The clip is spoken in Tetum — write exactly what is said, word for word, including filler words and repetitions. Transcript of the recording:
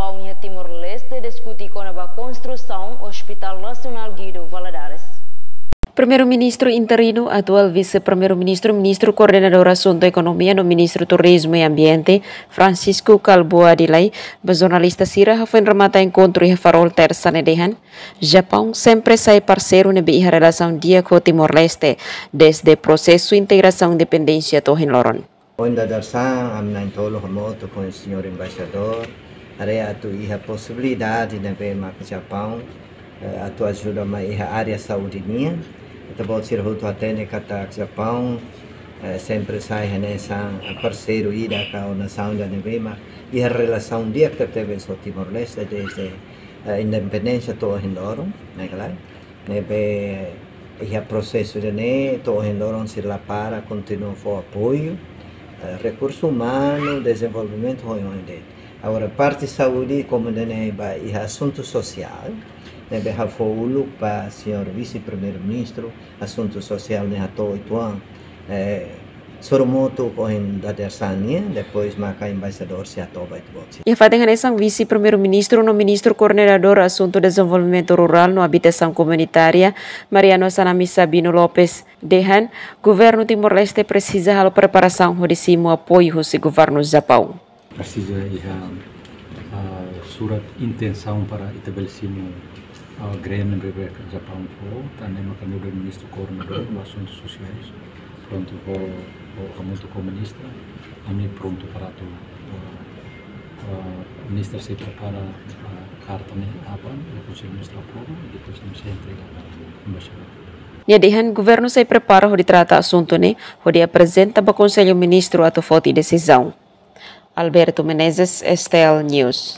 Ohin iha Timor-Leste diskute kona-ba konstrusaun Hospital Nasionál Guido Valadares. Primeiru-Ministru interinu, atuál Vise-Primeiru-Ministru, Ministru Koordenadór Asuntu Ekonomia no Ministru Turizmu i Ambiente, Francisco Kalbuadi Lay, ba jornalista sira hafoin remata enkontru iha Farol, Tersa ne'e dehan, Japaun sempre sai parseiru ne'ebé iha relasaun di'ak ho Timor-Leste, desde prosesu integrasaun independénsia to'o ohin loron. Ohin dadeer-saan, ami na'in-tolu hamutuk ho señór embaixadór, haree atu iha posibilidade ne'ebé maka Japaun, eh, atu ajuda mai iha área saúde nian. Ita-boot sira hotu hatene katak Japaun, eh, sempre sai hanesan parseiru ida ka nasaun ida ne'ebé mak iha relasaun di'ak tebetebes ho Timor-Leste desde, eh, independénsia to'o ohin loron, ne'e ka lae. Ne'ebé iha prosesu ida-ne'e to'o ohin loron sira la para, kontinua fó apoiu, eh, rekursu umanu, dezenvolvimentu, oioin de'it. Agora, parte saúde, komu ida-ne'e ba iha asuntu sosiál, ne'ebé ha'u fó uluk ba señór Vise-Primeiru-Ministru, asuntu sosiál ne'e hato'o uitoan, eh, sorumutu ohin dadeer-saan nian, depois maka embaixadór sei hato'o ba ita-boot sira. Iha fatin hanesan, Vise-Primeiru-Ministru no Ministru Koordenadór Asuntu Dezenvolvimentu Rurál no Abitasaun Komunitária, Mariano Sanami Sabino Lopes, dehan, governu Timor-Leste presiza halo preparasaun hodi simu apoiu husi governu Japaun. Presiza iha, ah, surat intensaun para ita bele simu, ah, grant ne'ebé Japaun fó, tan ne'e maka nu'udar Ministru Koordenadór ba Asuntu Sosiais, prontu ho, ho hamutuk ho ministra, ami prontu para atu, ah, ah, ministra sei prepara, ah, karta ne'e aban, depois ministra aprova, depois ami sei entrega ba embaixadór. Nia dehan governu sei prepara hodi trata asuntu ne'e, hodi aprezenta ba Konsellu Ministru atu foti desizaun. Alberto Menezes, S T L News.